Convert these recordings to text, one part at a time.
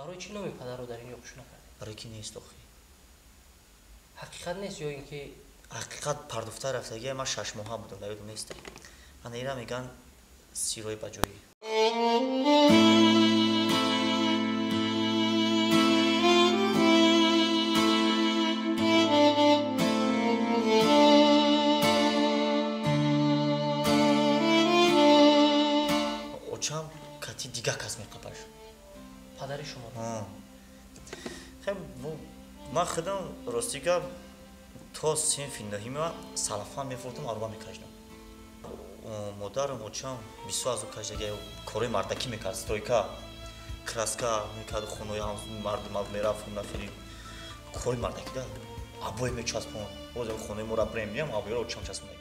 Барои чӣ номи падарро дар ин ҷо пӯш накардед? Барои ки нест охи. Ҳақиқат нест ё ин ки ҳақиқат пардохта рафтагия, ман 6 моҳа будам, дар ёдам нест. Ана ира меган сирои ба ҷоӣ. Очам кати дига кас меқапаш. Падари шумо? Хеб, ман худам, рости гап, то синфи нӯҳима салафан мефурӯхтам, аруба мекашидам. Модарам, очам бисёр азоб кашида, корои мардакӣ мекард, стройка, краска мекард, хонаи мардум мерафт, хеле кори мардакӣ да, обои мечаспонд. Боз хонаи моро бирем, миям, обоиро очам часпондагия.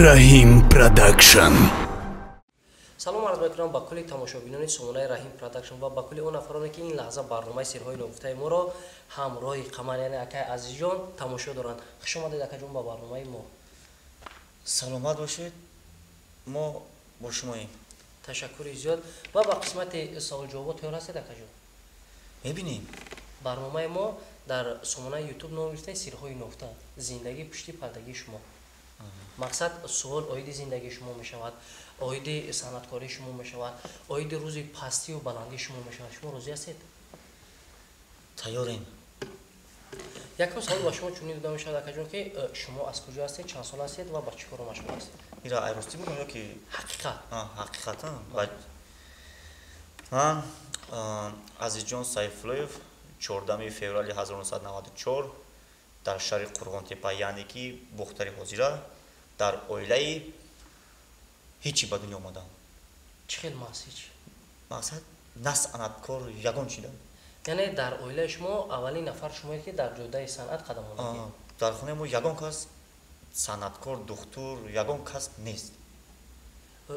Раҳим Продакшн. Салом арз мекунам ба кулли тамошобинони сомонаи Раҳим Продакшн ва ба кулли он нафароне, ки ин лаҳза барномаи Сирҳои ногуфтаи моро ҳамроҳи Қамар, яъне акаи Азизҷон, тамошо доранд. Хуш омадед, акаҷон, ба барномаи мо. Саломат бошед, мо бо шумоем. Ташаккури зиёд. Ва ба қисмати саволҷавобо тайёр ҳастед, акаҷон? Мебинем. Барномаи мо дар сомонаи Ютуб ном гирифтаи «Сирҳои ногуфта: зиндагии пушти пардагии шумо». Мақсад, суол оиди зиндагии шумо мешавад, оиди санъаткории шумо мешавад, оиди рӯзи пастию баландии шумо мешавад. Шумо розӣ ҳастед? Тайёрем. Якум савол ба шумо чунин дода мешавад, акаҷон, ки шумо аз куҷо ҳастед, чанд сол ҳастед ва ба чӣ коро машғул ҳастед? Ира айростӣ будам ё ки Ҳақиқат. Ҳақиқатан ман Азизҷон Сайфуллоев, 14 феврали 1994 дар шаҳри Қурғонтепа, яъне ки Бохтари ҳозира, дар оилаи ҳичи ба дунё омадам. Чӣ хел маҳз ҳеч? Мақсад, на санъаткор, ягон чи да. Яъне дар оилаи шумо аввалин нафар шумоед, ки дар ҷодаи санъат қадам мондагӣ? Дар хонаи мо ягон кас санъаткор, духтур, ягон кас нест.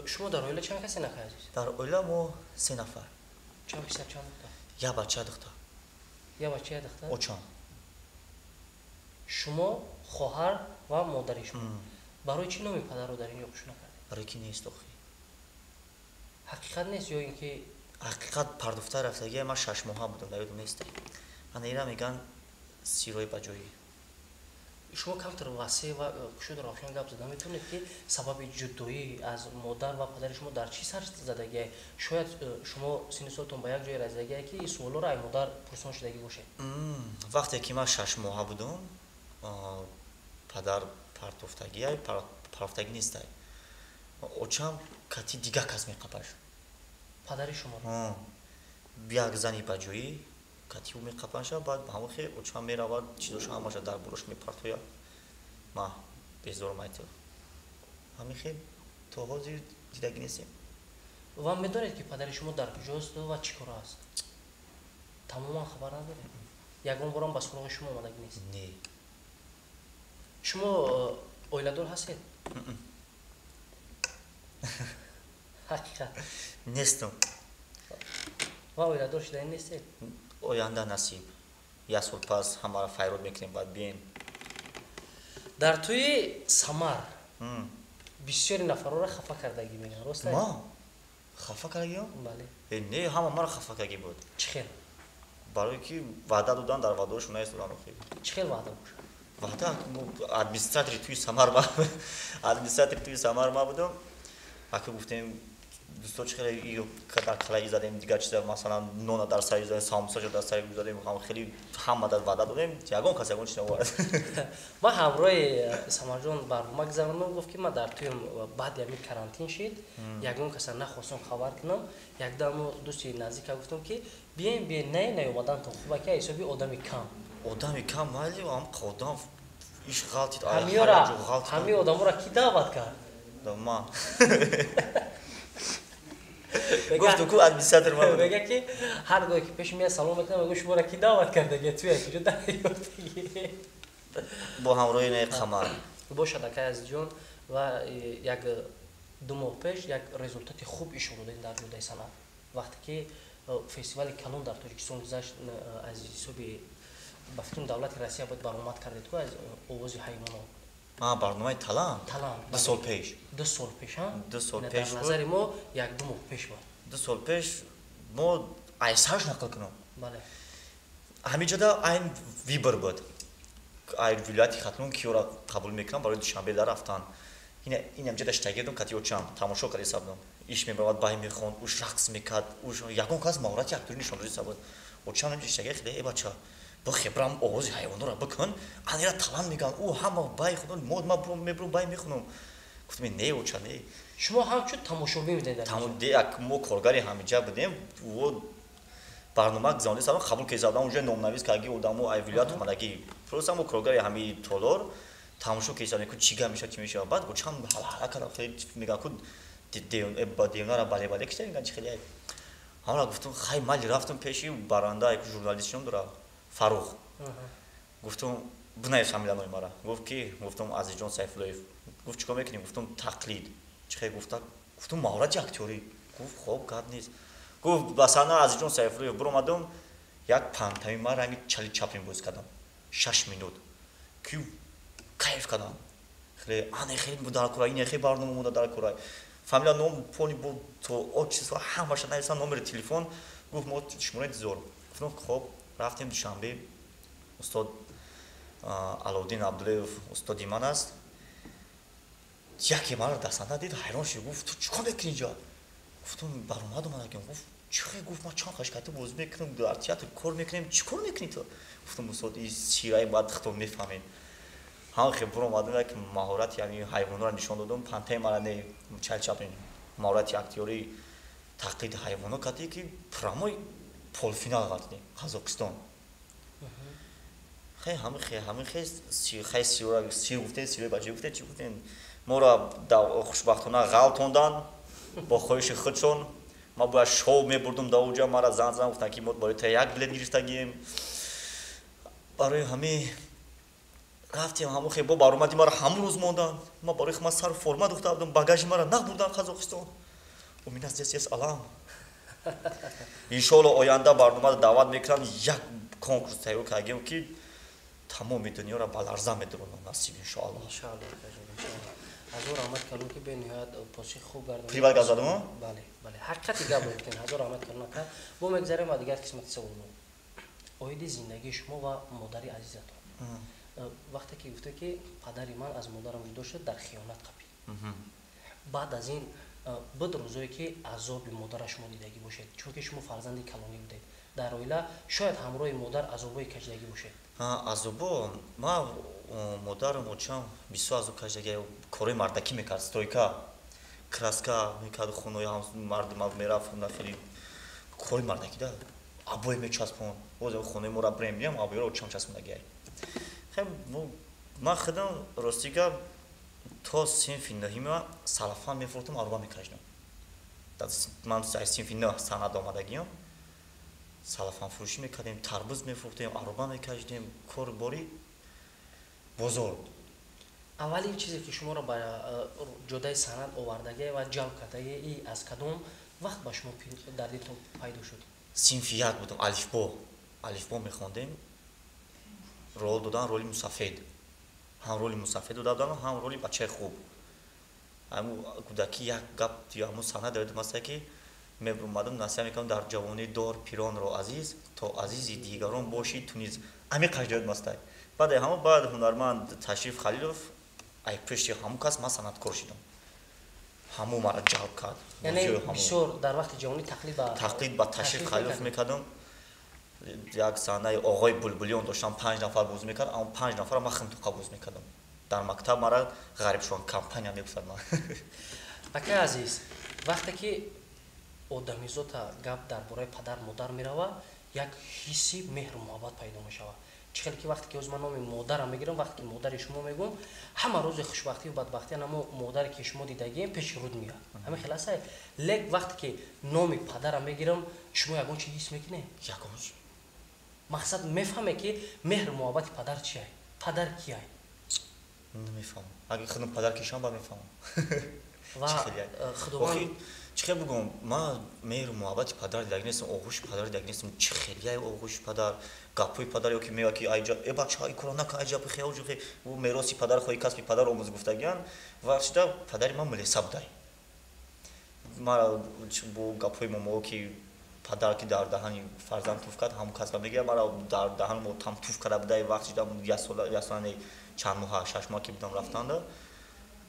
Шумо дар оила чанд касе, акаи азиз? Дар оила мо се нафар. Чанд писар, чанд духтар? Як бача, духтар. Як бача, як духтар. Очам. Шумо, хоҳар ва модари шумо. Барои чӣ номи падарро дар ин ҷо пӯш накардед? Барои ки нест охи. Ҳақиқат нест ё ин ки Ҳақиқат пардохта рафтагия, ман 6 моҳа будам, дар ёдам нест. Ана ира меган сирои ба ҷоӣ. Шумо камтар васеъ ва кушоду равшан гап зада метавонед, ки сабаби ҷудоӣ аз модар ва падари шумо дар чӣ сар задагие? Шояд шумо синну солтон ба як ҷое расидагие, ки ин суолҳоро ай модар пурсон шудагӣ бошед. Вақте ки ман 6 моҳа будам, падар партофтагия, партофтагӣ нестай, очам кати дига кас меқапаш. Падари шуморо? Як зани ба ҷоӣ кати ӯ меқапаша. Баъд ба ҳамон хел очам меравад, чизоша ҳамаша дар болош мепартояд, ма безорам айту. Ҳамин хел то ҳозир дидагӣ нестем. Ва медонед, ки падари шумо дар куҷост ва чӣ коро аст? Тамоман хабар надоред? Ягон борам ба суроғи шумо омадагӣ нест? Не. Шумо оиладор ҳастед? Ҳақиқат. Нестам. Ва оиладор шудани нестед? Оянда насиб, як сол пас ҳамаро файрод мекунем, баъд бием. Дар тӯи Самар бисёри нафарҳоро хафа кардагӣ мегӯянд, рост? Ма хафа кардагиам? Бале. Не, ҳама маро хафа кардагӣ буд. Чӣ хел? Барое ки ваъда додан, дар ваъдаҳошон наистодан охи. Чӣ хел ваъда бошад? Ваъда, администратори тӯи Самар, администратори тӯи Самар ма будам. Ака, гуфтем, дӯсто, чӣ хеле дар қалаи задем, дигар чиза, масалан, нона дар сари задем, самбусаша дар сари задем, хеле ҳама дар ваъда додем, ягон кас ягон чиз наовард. Ман ҳамроҳи Самарҷон барнома гузарондам, гуфт, ки ман дар тӯем баъди ҳамин карантин шид, ягон каса нахостам хабар кунам. Якдам дӯсти наздика гуфтам, ки бием, бием, не, наёмадантон хуба, ки ҳисоби одами кам. Одами кам, майли, ам одам иш ғалтид. Ҳамин одаморо кӣ даъват кард? Ман гуфту ку администратор ма. Мега, ки ҳар гоҳе ки пеши мея салом мекунам, мегӯ, шуморо кӣ даъват кардаги, туя куҷо дарёфтаги? Бо ҳамроҳи наи Қамар. Бошад, акай Азизҷон. Ва як 2 моҳ пеш як результати хуб ишора додем дар ҷодаи санъат, вақте ки фестивали калон дар Тоҷикистон гузашт, аз ҳисоби Ба фикрам, давлати Россия буд, баромад кардед ку аз овози ҳайвонот. Барномаи Талант. Талант. 2 сол пеш. 2 сол пеш. 2 сол пеш. Дар назари мо 1-2 моҳ пеш буд. 2 сол пеш. Мо айсарш нақл кунам. Бале. Ҳамин ҷода айн выбор буд, ай вилояти Хатлон киёра қабул мекунам барои Душанбе дар рафтан. Инам ҷода штагирдум, кати очам тамошо карда сабдум. Иш мебаромад, бай мехонд, уш рақс мекард, уш ягон кас маҳорати актёрӣ нишон дода сабуд. Очам намҷа штагир хеле: «Э, бача, бо хебрам овози ҳайвонора бикун, анира талант меган, ӯ ҳама бай худо, мо ма мебурам, бай мехунам». Гуфтам: «Не, оча, не». Шумо ҳамчун тамошобин будед? Мо коргари ҳамиҷа будем. Барнома гузаронда саб, қабул кезадан, уже номнавис карги одамо ай вилоят омадагӣ. Просто мо коргари ҳами толор тамошо кезадем ку чӣ гап мешавад, чӣ мешавад. Баъд очам ҳалҳала кардам, хеле мегӯям ку девнара бале бале кишта мегӯян, чи хеле ҳамара. Гуфтам: «Хай, майли». Рафтам пеши баранда, яку журналист чином дора, Фарух. Гуфтам: «Бинавис фамилиянои мара». Гуфт ки, гуфтам: «Азизҷон Сайфуллоев». Гуфт: «Чӣ кор мекунӣ?» Гуфтам: «Тақлид». «Чӣ хел?» Гуфта, гуфтам: «Маҳорати актёрӣ». Гуфт: «Хоб, гап нест». Гуфт: «Ба саҳна Азизҷон Сайфуллоев». Биромадам, як пантомима ранги Чарли Чаплин бозӣ кардам, 6 минут, ки кайф кардам хеле. Ане хеле дар кора, ине хеле барнома монда дар кора, фамилия, ном, пони бо то отчество ҳамаша нависам, номери телефон. Гуфт: «Мо шуморо интизор». Гуфтам: «Хоб». Рафтем Душанбе. Устод Аловдин Абдуллоев устоди ман аст. Яке маро дар саҳна дид, ҳайрон шуд, гуфт: «Ту чӣ кор мекунӣ инҷа?» Гуфтам: «Баромад омадагим». Гуфт: «Чӣ?» Гуфт: «Ман чанд қашкати бозӣ мекунам, дар театр кор мекунем, чӣ кор мекунӣ ту?» Гуфтам: «Устод, и сираи баъд худтон мефаҳмед». Ҳам хел буромадам, як маҳорати ҳамин ҳайвонро нишон додам, пантомимара не, Чарли Чаплин, маҳорати актёрӣ, тақлиди ҳайвоно кардӣ, ки прямой полуфинал ғалтидем, Қазоқистон. Хай, ҳамин хел. Хай, сир гуфтем, сирои бача гуфтем, чӣ гуфтем, моро хушбахтона ғалтондан бо хоҳиши худшон. Ман бояд шоу мебурдум дар оҷа, мара зан зан гуфтанд, ки мо барои та як билет гирифтагием. Барои ҳамин рафтем. Ҳамон хел бо баромади мара ҳамон рӯз мондан. Ман барои ман сару форма духта будам, багажи мара набурдан Қазоқистон. У меня здесь есть алам. Иншоалло, оянда барномада даъват мекунам, як конкурс тайёр кардагем, ки тамоми дунёро ба ларза медуронам, насиб, иншоалло. Ҳазор раҳмат калон, ки бениҳоят посухи хуб гардонид. Приват гап задам? Бале, ҳақиқати гап гуфтен. Ҳазор раҳмат калон, ака. Бо мегзарем ба дигар қисмати саволҳо, оиди зиндагии шумо ва модари азизатон. Вақте ки гуфте, ки падари ман аз модарам ҷудо шуд, дар хиёнат қапид, баъд аз ин буд рӯзое, ки азоби модара шумо дидагӣ бошед? Чунки шумо фарзанди калонӣ будед дар оила, шояд ҳамроҳи модар азобҳои кашидагӣ бошед. Азобо ма модарам, очам бисёр азоб кашидаги. Корои мардакӣ мекард, стройка, краска мекард, хонаи мардума мерафт, хеле кори мардакӣ да, обои мечаспон. Хонаи моро бирем, биям, обоиро очам часпондагиай. Ман худам, рости гап, то синфи нӯҳима салафан мефурӯхтам, аруба мекашидам. Ман синфи нӯҳ санъат омадагиам. Салафанфурӯшӣ мекардем, тарбуз мефурӯхтем, аруба мекашидем, кор бори бозор. Аввалин чизе, ки шуморо ба ҷодаи санъат овардагӣ ва ҷалб кардагӣ, и аз кадом вақт ба шумо дар дилтон пайдо шуд? Синфи як будам, алифбо мехондем. Рол додан, роли мусафед, ҳам роли мусафед дода будам, ҳам роли бачаи хуб. Ҳамун кӯдакӣ як гап, ҳамун саҳна дар ёдам аста, ки мебурмадам, насиҳат мекардам: «Дар ҷавонӣ дор пиронро азиз, то азизи дигарон бошӣ ту низ». Ҳамин қадр ёдам аста. Баъде ҳамон, баъд ҳунарманд Ташриф Халилов, ай пеши ҳамун кас ман санъаткор шидам, ҳамун мара ҷалб кард. Яъне бисёр дар вақти ҷавонӣ тақлид ба Тақлид ба Ташриф Халилов мекардам. Як саҳнаи оғои Булбулиён доштам, панҷ нафар бозӣ мекард, аммо панҷ нафара ман химтуқа бозӣ мекардам. Дар мактаб мара Ғарибшон компания мегуфтад ман. Акай азиз, вақте ки одамизота гап дар бораи падар модар мерава, як ҳисси меҳру муҳаббат пайдо мешавад. Чӣ хеле ки вақте ки ҳозир ман номи модарам мегирам, вақте ки модари шумо мегӯм, ҳама рӯзи хушбахтию бадбахтӣ намо модаре, ки шумо дидагием, пеши руд меяд. Ҳамин хел аста. Лек вақте ки номи падарам мегирам, шумо ягон чи ҳис мекунед? Ягон. Мақсад, мефаҳме, ки меҳру муҳаббати падар чиай, падар кияй? Намефаҳмам. Агар худам падар кишам, ба мефаҳмам. Ва худованд. Чӣ хел бигӯм, ман меҳру муҳаббати падар дидаги нестам, оғӯши падар дидаги нестам. Чӣ хелияи оғӯши падар, гапҳои падар, ё ки меояд ки айҷа э бача, ин кора накун, айҷа бихе, оҷа бихе, ӯ мероси падар хоҳи, касби падар омӯз гуфтагиян. Вақт шида падари ман милиса будай. Мара бо гапҳои момоҳо, ки падар ки дар даҳани фарзанд туф кард, ҳамон касба мегирад. Мара дар даҳани мо там туф карда будай. Вақт шида як сола, як сола не, чанд моҳа, 6 моҳ ки будам, рафтанда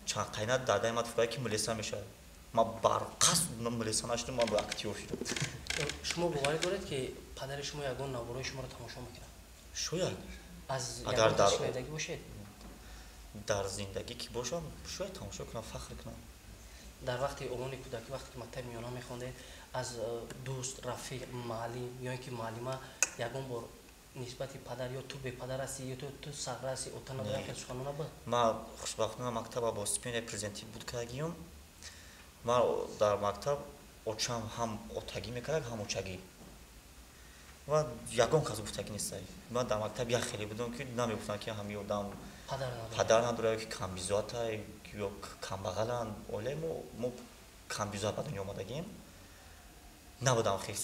чанд қайна дар даҳани ман туф карда, ки милиса мешавад. Ман барқасд милиса нашудам, ман актёр шудам. Шумо боварӣ доред, ки падари шумо ягон наворои шуморо тамошо мекунад? Шояд. Аз Агар ягон шунидагӣ бошед? Дар зиндагӣ ки бошам, шояд тамошо кунам, фахр кунам. Дар вақти овони кӯдакӣ, вақте ки мактаби миёна мехондед, аз дӯст, рафиқ, муаллим ё ин ки муаллима ягон бор нисбати падар ё ту бепадар ҳастӣ, ё ту сағра ҳастӣ, ота надорӣ, хел суханон набуд? Ман хушбахтона мактаба бо стипендияи президентӣ буд кардагиём. Ман дар мактаб очам ҳам отагӣ мекард, ҳам очагӣ, ва ягон кас гуфтагӣ нестай. Ман дар мактаб як хеле будам, ки намегуфтанд, ки ҳамин одам падар надорад. Падар надорад ё ки камбизоатай ё камбағаланд. Оилаи мо камбизоат ба дунё омадагием. Набудам хел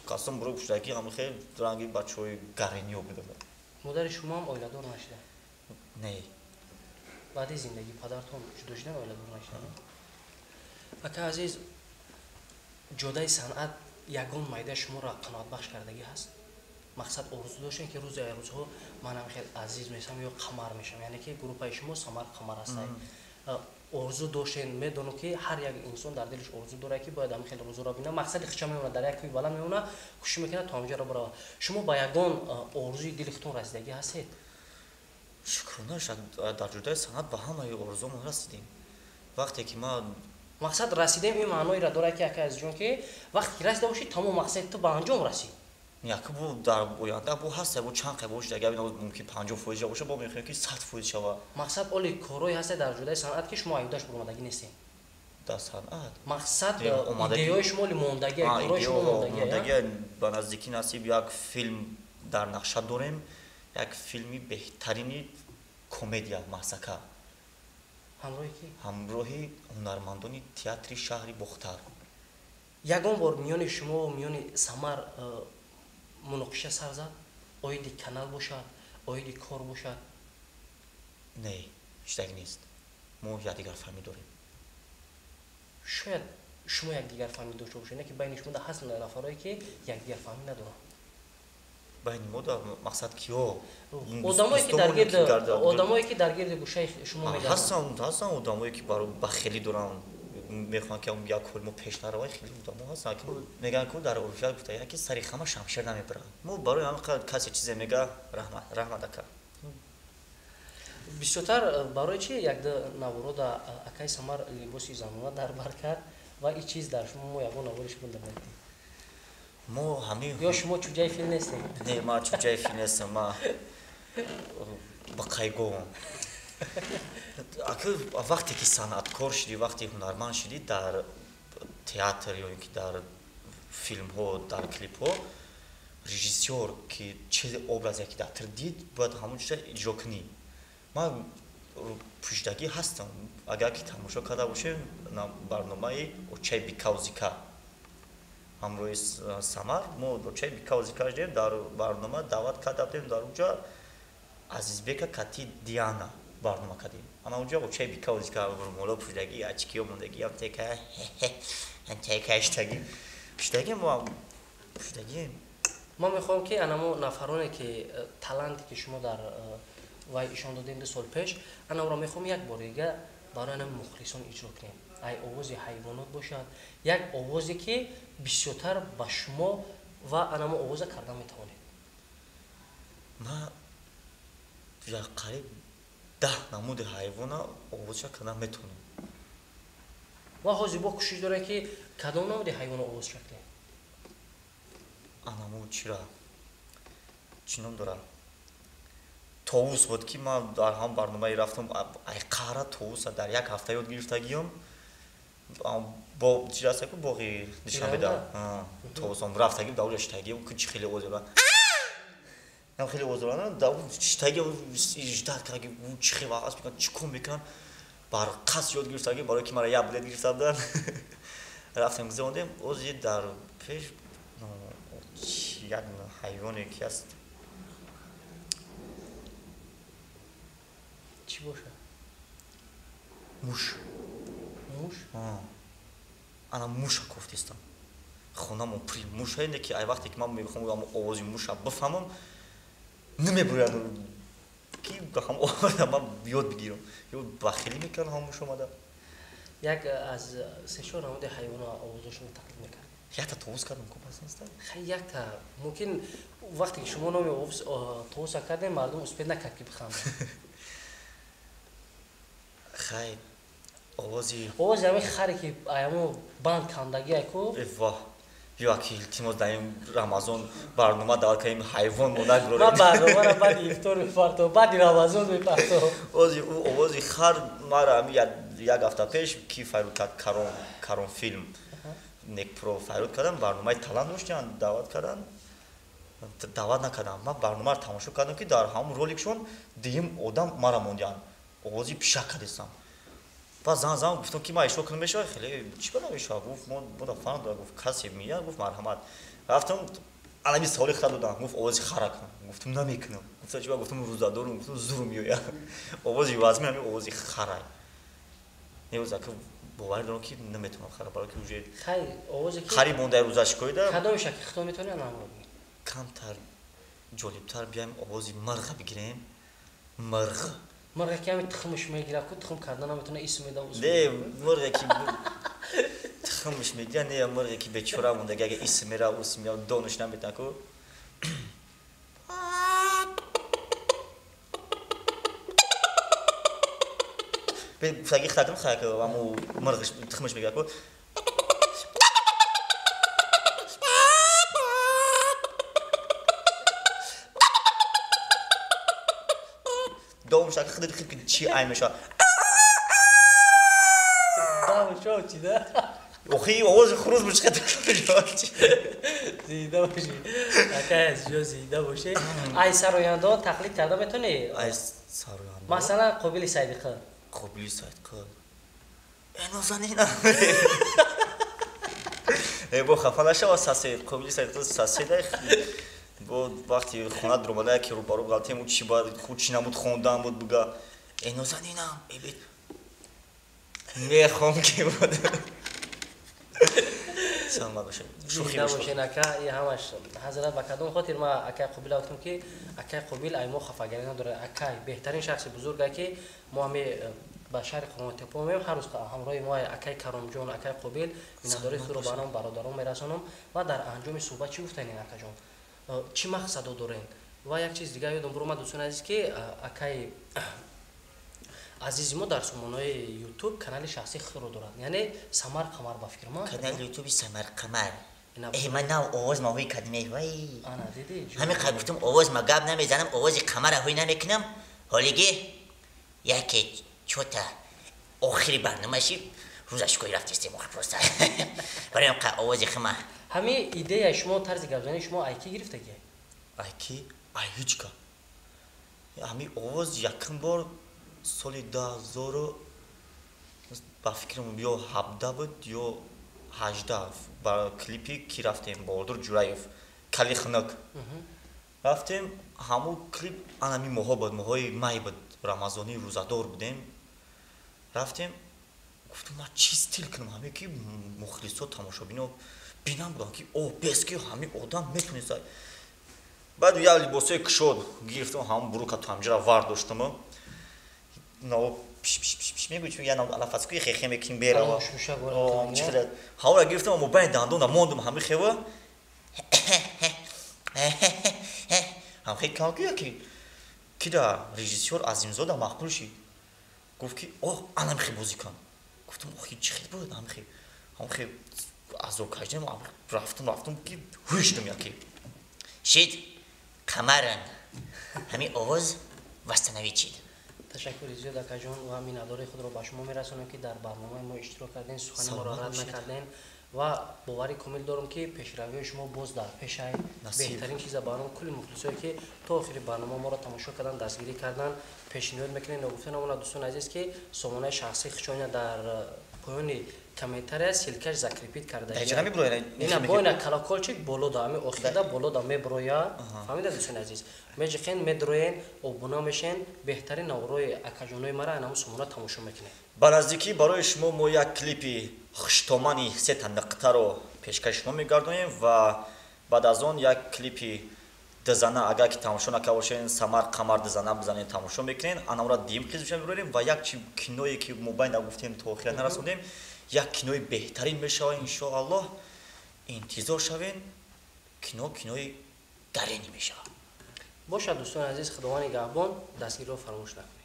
касом буро пуштагӣ, ҳам хел ранги бачаҳои гарениё будам. Модари шумо ҳам оиладор нашида? Не. Баъди зиндагии падартон ҷудо шудан, оиладор нашида. Ака азиз, ҷодаи санъат ягон майда шуморо қаноатбахш кардагӣ ҳаст? Мақсад, орзу доштем, ки рӯзе ай рӯзҳо манам хел азиз мешавам ё Қамар мешавам, яъне ки группаи шумо Самар, Қамар ҳастай. Орзу доштен? Медонам, ки ҳар як инсон дар дилаш орзу дорад, ки бояд ҳамин хел рӯзоро бинам. Мақсади хича мемонад, дар як кӯи баланд мемонад, кӯшиш мекунад, то ҳамҷаро баравад. Шумо ба ягон орзуи дили худтон расидагӣ ҳастед? Шукрона, дар ҷодаи санъат ба ҳамаи орзуомон расидем. Вақте ки ман Мақсад, расидем ин маъноеро дорад, ки, ака азизҷон, ки вақте ки расида бошӣ, тамом мақсади ту ба анҷом расид. Яке бу дар оянда бу ҳаст, бу чанд қай бошад, агар мумкин 50% боша, бо мехоҳем, ки 100% шава. Мақсад, оли корҳое ҳастед дар ҷодаи санъат, ки шумо аюдаш буромадагӣ нестед? Дар санъат? Мақсад, идеяҳои шумо оли мондагӣ, корҳои шумо мондагӣ. Ба наздикӣ насиб як филм дар нақша дорем, як филми беҳтарини комедия, маҳсака. Ҳамроҳи ки? Ҳамроҳи ҳунармандони театри шаҳри Бохтар. Ягон бор миёни шумо, миёни Самар муноқиша сар зад, оиди канал бошад, оиди кор бошад? Не, ҳечтаги нест, мо якдигарфаҳмӣ дорем. Шояд шумо якдигарфаҳмӣ дошта бошед, не ки байни шумо ҳаст нафарое, ки якдигарфаҳмӣ надоранд. Байни мо да мақсад киё? Одамое, ки дар гирди гӯшаи шумо мегарданд. Ҳастанд одамое, ки бахелӣ доранд, мехоҳанд, ки як кори мо пеш наравад. Хеле одамо ҳастанд, ки мегӯянд, ку дар урфият гуфта, ки сари хама шамшер намебарад. Мо барои ҳамин қадр касе чизе мега, раҳмат, раҳмат, ака. Бисёртар барои чи якда наворода акаи Самар либоси занона дар бар кард ва ин чиз дар шумо мо ягон навори шумо дар надидем? Мо ҳамин Ё шумо чӯҷаи фил нестед? Не, ман чӯҷаи фил нестам, ма ба қайговам. Ака, вақте ки санъаткор шудӣ, вақте ҳунарманд шудӣ, дар театр ё ин ки дар филмҳо, дар клипҳо, режиссёр ки чизи образе ки дар тир дид, бояд ҳамон чиза иҷро кунӣ. Ман пӯшидагӣ ҳастам. Агар ки тамошо карда бошем, барномаи очаи бикавзика ҳамроҳи Самар, мо очаи бикавзика шудем, дар барнома даъват карда будем. Дар онҷа Азизбека кати Диана барнома кардем. Ана онҷа очаи бикавзика, румоло пӯшидагӣ, очкиё мондагӣ, ам тека шудагӣ пӯшидагӣ, мо пӯшидагием. Ман мехоҳам, ки анамо нафароне, ки таланте, ки шумо дар вай ишон додем 2 сол пеш, анаро мехоҳам як бор дига барои ана мухлисон иҷро кунем. Ай овози ҳайвонот бошад, як овозе, ки бисёртар ба шумо ва анамо овоза карда метавонед. Ман як қариб 10 намуди ҳайвона овозша карда метавонам. Ва ҳозир бо кӯшиш дорем, ки кадом намуди ҳайвона овозша кунем? Анамо чира, чӣ ном дорад, товус буд, ки ман дар ҳам барномае рафтам, айқара товуса дар як ҳафта ёд гирифтагиём. Бо чи раста ку боғи Душанбеда товусом рафтагим, дар оҷа шитагиём, ку чи хеле овоз дорад, нам хеле овоз дорад, дар шитаги ждать кардаги, чи хел вақт мекунад, чӣ кор мекунад, бар қасд ёд гирифтагим, барои ки мара як билет гирифта буданд. Рафтем гузарондем, ози дар пеш як ҳайвоне ки аст. Чӣ бошад? Муш. Муш? Ана муша кофтистам. Хонамон пури муша инде ки ай вақте ки ман мехоҳам овози муша бифаҳмам, намебуряд ки ҳам овоза ман ёд бигирам. Ё бахилӣ мекардам ҳам муш омада. Як аз се-чор намуди ҳайвона овозошонро тақлид мекард. Якта товус кардам, ку пас неста? Хай, якта мумкин вақте ки шумо номи товуса кардем, мардум успед накард ки бихандад. Хай, овози овози ҳамин харе ки аямо банд кандагӣ ку. Воҳ, ё ки илтимос, дар ин Рамазон барнома даъват кардем, ҳайвон монак. Ман барномаро баъди ифтор мепартом, баъди Рамазон мепартом. Ози ӯ овози хар мара ҳами як ҳафта пеш ки файруд кард, Карон филм Некпро файруд кардам, барномаи талант доштанд, даъват карданд, даъват накардам. Ман барномаро тамошо кардам, ки дар ҳамон роликшон дуюм одам мара мондианд, овози пишак кардистам. Баъд зан зан гуфтам, ки ман ишо кунам мешавад? Хеле чӣ бара мешавад? Гуфт, мо фаҳм дорад, гуфт, касе меяд, гуфт, марҳамат. Рафтам, алами саволи хара додам, гуфт, овози хара кун. Гуфтам, намекунам. Гуфта, чӣ? Гуфтам, рӯзадорум, гуфтам, зур меояд. Овози вазмин ҳамин овози харай. Невоза ки боварӣ дорам, ки наметавонам хара, барои ки уже хай овозе ки хари мондаи рӯзашкоида. Кадомеша ки хито метавонӣ намро бигӣ? Камтар ҷолибтар биёем, овози мирға бигирем. Мирғ. Мирға ки ҳами тухмаш мегирад ку, тухм карда наметавона, исм меда. Не, мирғе ки тухмаш мегирад, не, мирғе ки бечора мондаги, агар исм мера, усм мера, донаш наметавона ку. Гуфтаги хатм хак, аму мирғш тухмаш мегирад ку. Дом шак хид хид чи ай меша. Дам шо чи да? Охи овози хуруз буд, чӣ зида бошӣ. Акай азизҷон, зида бошӣ. Ай сарояндо тақлид карда метавонӣ? Ай сарояндо? Масалан, Қобили Сайдиқӣ. Қобили Сайдиқӣ. Э, нозанина. Э, бо хафа нашава, сасе Қобили Сайдиқӣ саседа. Бо вақти хона дуромада, ки рӯбарӯ ғалтем, чӣ бояд худ чӣ намуд хондан буд буга. Э, нозанинам, э, бет. Мехом ки буд. Саломат бошед. Шӯхӣ бошед, ака, и ҳамаш ҳазрат. Ба кадом хотир ма акай Қобил гуфтам, ки акай Қобил ай мо хафагарӣ надорад. Акай беҳтарин шахси бузурга, ки мо ҳами ба шаҳри Қурғонтеппа меоем, ҳар рӯз ҳамроҳи мо акай Каромҷон, акай Қобил. Миннатдории худро ба ном бародарон мерасонам. Ва дар анҷоми суҳбат чӣ гуфтанед, акаҷон? Чӣ мақсадо доред? Ва як чиз дигар ёдам буромад, дӯстони азиз, ки акай азизи мо дар сомонаи Ютуб канали шахсии худро дорад, яъне Самар Қамар, ба фикр ман. Канали Ютуби Самар Қамар. Э, ман нав овоз ма ҳуй кардем, вай. Ана дидӣ? Ҳамин қад гуфтам, овоз ма гап намезанам, овози қамара ҳуй намекунам. Ҳолиги яке чота охири барномаши рӯзашкои рафтистем, охир просто барои қа овози хима. Ҳамин идеяи шумо, тарзи гапзании шумо ай кӣ гирифтагӣ? Ай ки? Ай ҳеҷ ка. Ҳамин овоз якум бор соли 2000, ба фикрам, ё 17 буд, ё 18, ба клипи ки рафтем, Баҳодур Ҷураев, Кали хунук рафтем. Ҳамун клип анами моҳо буд, моҳои май буд, рамазонӣ, рӯзадор будем. Рафтем, гуфтам, ман чӣ стил кунам, ҳаме ки мухлисо, тамошобино бинам, будам ки о бес ки ҳамин одам метониста. Баъд як либосҳои кушод гирифтам, ҳамун бурука то ҳамҷара вар доштам, наво пиш пиш пиш пиш мегӯй, чун я алафаскӯи хехе мекунем берава. Ҳавора гирифтам, аммо байни дандона мондум, ҳами хева ҳам хел кам ки яки кида режиссёр Азимзода маъқул шид, гуфт ки о анам хел бозӣ кун. Гуфтам, охи чӣ хел буд? Ҳам хел азоб кашидам, рафтам, рафтам ки ҳуй шудам яки. Шид қамаран ҳамин овоз восстановить шид. Ташаккури зиёд, акаҷон, ва миннатдории худро ба шумо мерасонем, ки дар барномаи мо иштирок кардем, сухани моро рад накардем, ва боварӣ комил дорам, ки пешравиҳои шумо боз дар пешай. Беҳтарин чиза барои кулли мухлисое, ки то охири барнома моро тамошо кардан, дастгирӣ кардан, пешниҳод мекунем. Ногуфта намонад, дӯстони азиз, ки сомонаи шахсии хичоня дар Поёни комментария ссылка ш закрепить карда. Даҷа меброя? Ина боина колокольчик боло да, ами охирда боло да меброя. Фаҳмида, дӯстони азиз, меҷиқен, медроен, обуна мешен, беҳтарин наврои акаҷонои мара анаму сомона тамошо мекунед. Ба наздикӣ барои шумо мо як клипи хуштомани сета нуқтаро пешкаши шумо мегардонем ва баъд аз он як клипи дизана. Агар ки тамошо накарда бошен, Самар Қамар дизана бизанед, тамошо мекунед. Анамро дим қисмша мебурем ва як чи киное ки мобайн гуфтем, то охира нарасондем, як кинои беҳтарин мешавад, иншоаллоҳ. Интизор шавен, кино кинои гарени мешавад. Бошад, дӯстони азиз, Худованди гаҳбон, дастгириро фаромӯш накунед.